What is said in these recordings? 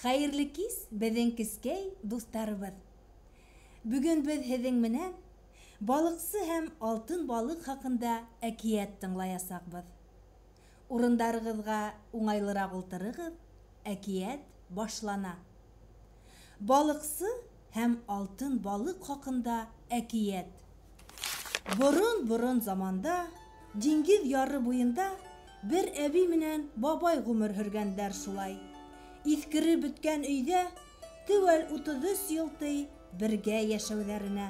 Хәйерле кис, беҙҙең кескәй дуҫтарыбыҙ! Бөгөн беҙ һеҙҙең менән балыҡсы һәм алтын балыҡ хаҡында әкиәт тыңлаясаҡбыҙ. Урындарығыҙға уңайлыраҡ ултырығыҙ, әкиәт башлана. Балыҡсы һәм алтын балыҡ хаҡында әкиәт. Борон-борон заманда диңгеҙ яры буйында бер әбей менән бабай ғүмер һөргәндәр шулай. Иҫкереп бөткән өйҙә теүәл 33 йыл ти бергә йәшәүҙәренә.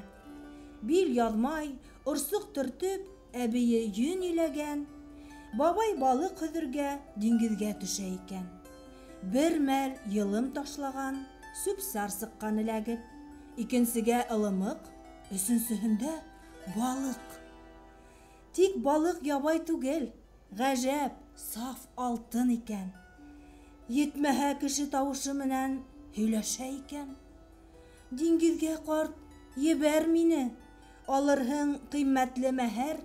Бил яҙмай, орсоҡ төртөп, әбейе йөн иләгән, бабай балыҡ һөҙөргә диңгеҙгә төшә икән. Бер мәл йылым ташлаған, сүп-сар сыҡҡан эләгеп, икенсегә ылымыҡ, өсөнсөһөндә балыҡ. Тик балыҡ ябай түгел, ғәжәп, саф алтын икән. Етмәһә кеше тауышы менән һөйләшә икән. Диңгеҙгә ҡарт, ебәр мине, алырһың ҡиммәтле мәһәр.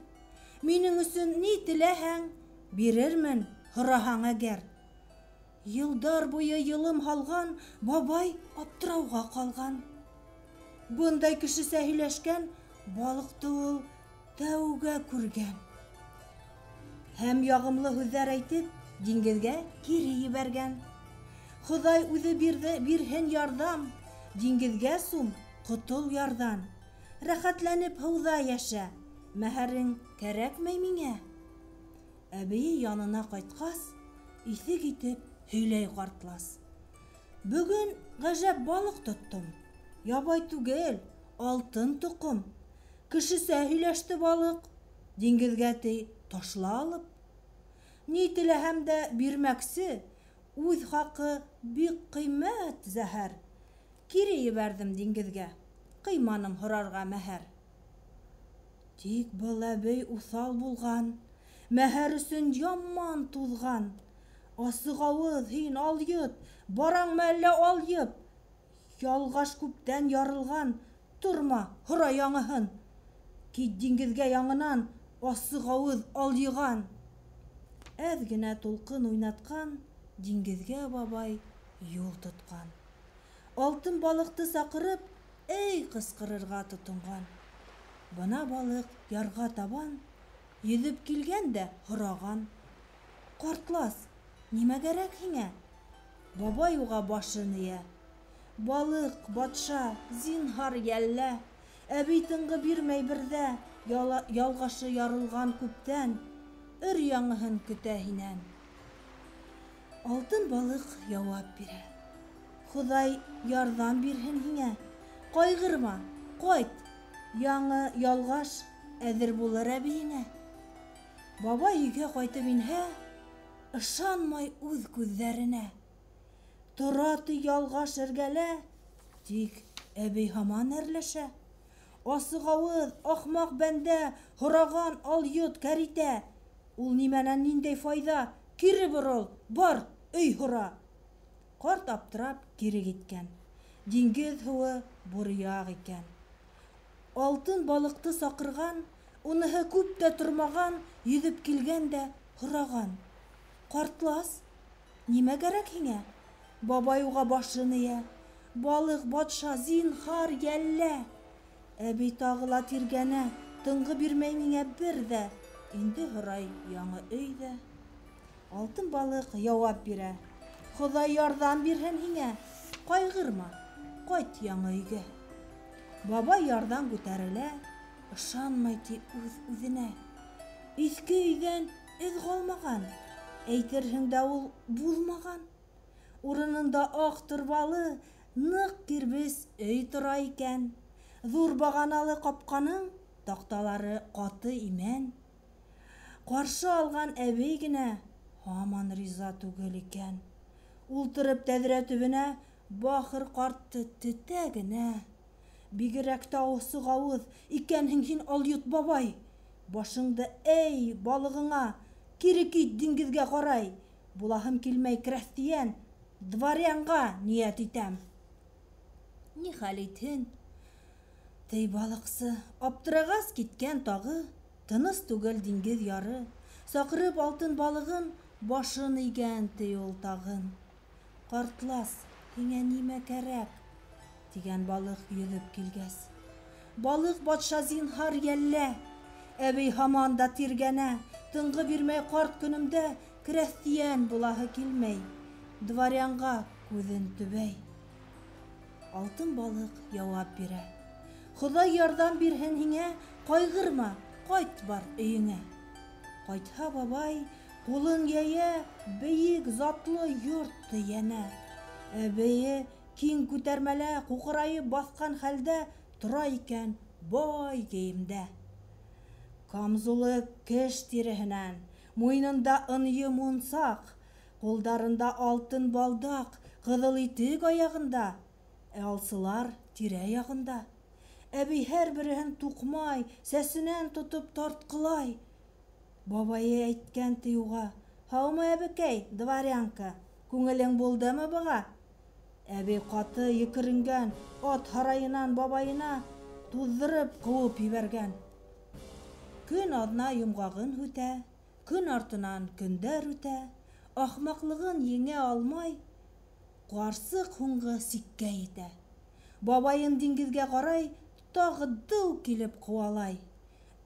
Минең өсөн ни теләһәң, бирермен, һораһаң әгәр. Йылдар буйы йылым һалған бабай аптырауға ҡалған. Бындай кешесә һөйләшкән балыҡты ул тәүгә күргән. Һәм яғымлы һүҙҙәр әйтеп, диңгеҙгә кире ебәргән. Хоҙай үҙе бирҙе, бирһен ярҙам, диңгеҙгә сум, ҡотол ярҙан. Рәхәтләнеп һыуҙа йәшә, мәһәрең кәрәкмәй миңә. Әбейе янына ҡайтҡас, иҫе китеп һөйләй ҡартлас. Бөгөн ғәжәп балыҡ тоттом. Ябай түгел, алтын тоҡом. Кешесә һөйләште балыҡ, диңгеҙгә ти ташла алып. Ни теләһәм дә бирмәксе, үҙ хаҡы бик ҡиммәт зәһәр. Кире ебәрҙем диңгеҙгә, ҡыйманым һорарға мәһәр. Тик был әбей уҫал булған, мәһәр өсөн яман туҙған. Асыҡ ауыҙ, һин алйот, бараңмы әллә алйып? Ялғаш күптән ярылған, торма, һора яңыһын. Кит диңгеҙгә яңынан, асыҡ ауыҙ алйыған. Әҙ генә тулҡын уйнатҡан, диңгеҙгә бабай юл тотҡан. Алтын балыҡты саҡырып, эй ҡысҡырырға тотонған. Бына балыҡ ярға табан йөҙөп килгән дә һораған. Ҡартлас, нимә кәрәк һиңә? Бабай уға башын эйә. Балыҡ, батша, зинһар йәллә, әбей тынғы бирмәй берҙә, ялғашы ярылған күптән, өр яңыһын көтә һинән. Алтын балыҡ яуап бирә. Хоҙай ярҙам бирһен һиңә. Ҡайғырма, ҡайт, яңы ялғаш әҙер булыр әбейеңә. Бабай өйгә ҡайтып инһә, ышанмай үҙ күҙҙәренә. Тора ти ялғаш эргәлә, тик әбей һаман әрләшә. Асыҡ ауыҙ, ахмаҡ бәндә, һораған алйот кәритә. Ул нимәнән ниндәй файҙа? Кире борол, бар, өй һора. Ҡарт аптырап кире киткән. Диңгеҙ һыуы буръяҡ икән. Алтын балыҡты саҡырған, уныһы күп тә тормаған, йөҙөп килгән дә һораған. Ҡартлас, нимә кәрәк һиңә? Бабай уға башын эйә. Балыҡ, батша, зинһар, йәллә. Әбей тағы ла тиргәнә, тынғы бирмәй миңә бер ҙә. Инде һорай яңы өй ҙә. Алтын балыҡ яуап бирә. Хоҙай ярҙам бирһен һиңә. Ҡайғырма, ҡайт яңы өйгә. Бабай ярҙан күтәрелә, ышанмай ти үҙ-үҙенә. Иҫке өйҙән эҙ ҡалмаған, әйтерһең дә ул булмаған. Урынында аҡ торбалы, ныҡ кирбес өй тора икән. Ҙур бағаналы ҡапҡаның таҡталары ҡаты имән. Ҡаршы алған әбей генә һаман риза түгел икән. Ултырып тәҙрә төбөнә бахыр ҡартты тетә генә. Бигерәк тә асыҡ ауыҙ икәнһең һин, алйот бабай. Башыңды эй балығыңа, кире кит диңгеҙгә ҡарай. Булаһым килмәй крәҫтиән, дворянға ниәт итәм. Ни хәл итһен? Тей балыҡсы, аптырағас киткән тағы, тыныс түгел диңгеҙ яры. Саҡырып алтын балығын, башын эйгән ти ул тағын. Ҡартлас, Һиңә нимә кәрәк? Тигән балыҡ йөҙөп килгәс. Балыҡ батша зинһар йәллә. Әбей һаман да тиргәнә, тынғы бирмәй ҡарт көнөмдә крәҫтиән булаһы килмәй. Дворянға күҙен төбәй. Алтын балыҡ яуап бирә. Хоҙай ярҙам бирһен һиңә, ҡайғырма, ҡайт бар өйөңә. Ҡайтһа бабай, ҡулын йәйә, бейек затлы йорт төйәнә. Әбейе киң күтәрмәлә ҡуҡырайып баҫҡан хәлдә тора икән бай кейемдә. Камзулы кеш тиреһенән, муйынында ынйы мунсаҡ, ҡулдарында алтын балдаҡ, ҡыҙыл итек аяғында, ә алсылар тирә-яғында. Әбей һәр береһен туҡмай, сәсенән тотоп тартҡылай. Бабайы әйткән ти уға: "Һаумы, әбекәй, дворянка, күңелең булдымы быға?" Әбей ҡаты екеренгән, ат һарайынан бабайына туҙҙырып ҡыуып ебәргән. Көн аҙна йомғағын һүтә, көн артынан көндәр үтә, ахмаҡлығын еңә алмай, ҡарсыҡ һуңғы сиккә етә. Бабайын диңгеҙгә ҡарай тағы дыу килеп ҡыуалай.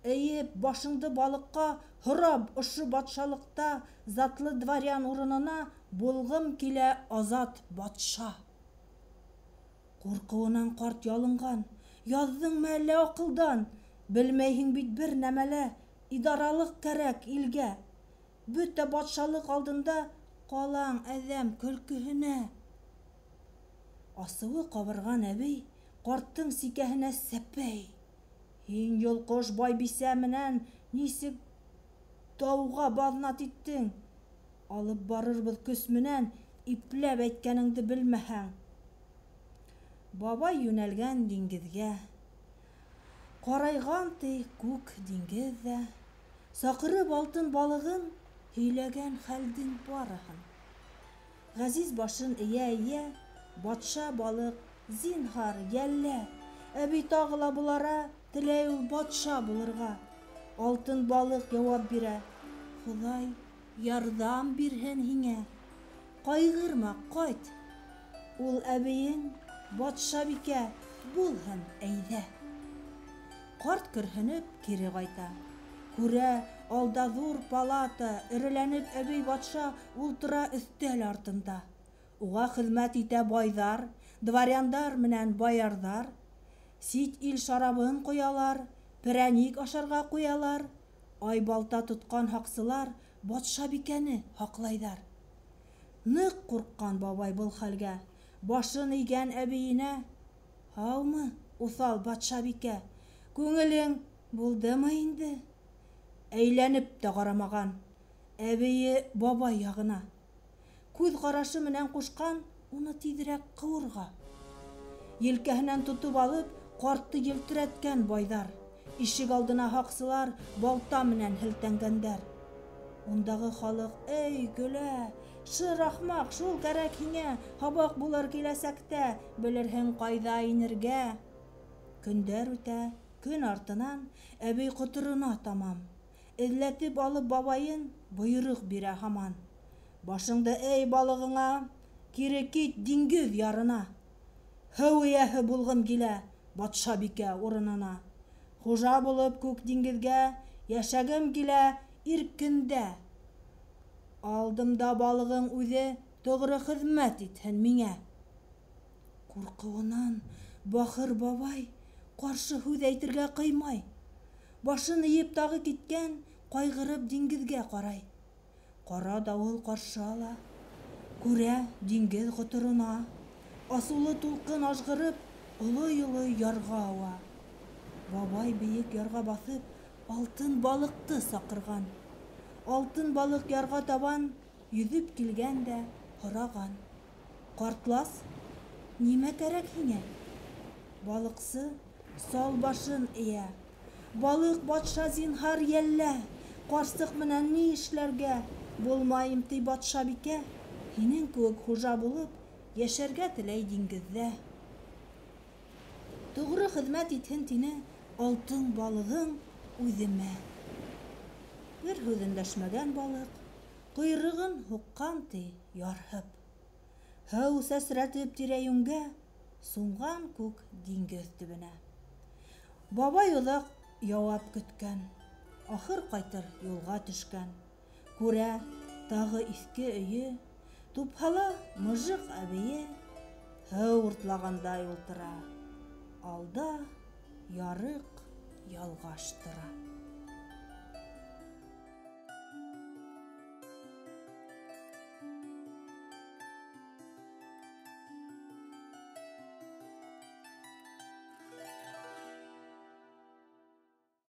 Эйеп башыңды балыҡҡа һорап ошо батшалыҡта затлы дворян урынына булғым килә азат батша. Ҡурҡыуынан ҡарт ялынған: "Яҙҙыңмы әллә аҡылдан? Белмәйһең бит бер нәмәлә, идаралыҡ кәрәк илгә. Бөтә батшалыҡ алдында ҡалаң әҙәм көлкөһөнә." Асыуы ҡабарған әбей ҡарттың сикәһенә сәпәй: "Һин йолҡош байбисә менән нисек тауға баҙнат иттең? Алып барырбыҙ көс менән, ипләп әйткәнеңде белмәһәң." Бабай йүнәлгән диңгеҙгә. Ҡарайған ти күк диңгеҙ ҙә, саҡырып алтын балығын, һөйләгән хәлдең барыһын. Ғәзиз башын эйә-эйә, батша балыҡ зинһар йәллә. Әбей тағы ла болара, теләй ул батша булырға. Алтын балыҡ яуап бирә: "Хоҙай ярҙам бирһен һиңә, ҡайғырма, ҡайт. Ул әбейең батшабикә булһын әйҙә." Ҡарт көрһөнөп кире ҡайта. Күрә, алда ҙур палата, эреләнеп әбей батша ултыра өҫтәл артында. Уға хеҙмәт итә байҙар, дворяндар менән баярҙар. Сит ил шарабын ҡоялар, перәник ашарға ҡуялар. Айбалта тотҡан һаҡсылар батшабикәне һаҡлайҙар. Ныҡ ҡурҡҡан бабай был хәлгә, башын эйгән әбейенә: "Һаумы, уҫал батшабикә, күңелең булдымы инде?" Әйләнеп тә ҡарамаған әбейе бабай яғына. Күҙ ҡарашы менән ҡушҡан уны тиҙерәк ҡыуырға. Елкәһенән тотоп алып, ҡартты елтерәткән байҙар. Ишек алдына һаҡсылар балта менән һелтәнгәндәр. Ундағы халыҡ эй көлә: "Шыр ахмаҡ, шул кәрәк һиңә, һабаҡ булыр киләсәктә, белерһең ҡайҙа инергә." Көндәр үтә, көн артынан әбей ҡоторона тамам. Эҙләтеп алып бабайын, бойороҡ бирә һаман: "Башыңды эй балығыңа, кире кит диңгеҙ ярына. Һыу эйәһе булғым килә батшабикә урынына. Хужа булып күк диңгеҙгә, йәшәгем килә иркендә. Алдымда балығың үҙе тоғро хеҙмәт итһен миңә." Ҡурҡыуынан бахыр бабай ҡаршы һүҙ әйтергә ҡыймай. Башын эйеп тағы киткән, ҡайғырып диңгеҙгә ҡарай. Ҡара дауыл ҡаршы ала. Күрә, диңгеҙ ҡоторона. Асыулы тулҡын ажғырып, олой-олой ярға ауа. Бабай бейек ярға баҫып, алтын балыҡты саҡырған. Алтын балыҡ ярға табан йөҙөп килгән дә һораған: "Ҡартлас, нимә кәрәк һиңә?" Балыҡсы сал башын эйә: "Балыҡ батша зинһар йәллә, ҡарсыҡ менән ни эшләргә? Булмайым ти батшабикә, һинең кеүек хужа булып йәшәргә теләй диңгеҙҙә. Тоғро хеҙмәт итһен тине алтын балығың үҙемә." Бер һүҙ өндәшмәгән балыҡ, ҡойроғон һуҡҡан ти ярһып. Һыу сәсрәтеп тирә-йүнгә, сумған күк диңгеҙ төбөнә. Бабай оҙаҡ яуап көткән, ахыр ҡайтыр юлға төшкән. Күрә, тағы иҫке өйө, тупһала мыжыҡ әбейе һыу уртлағандай ултыра. Алда ярыҡ ялғаш тора.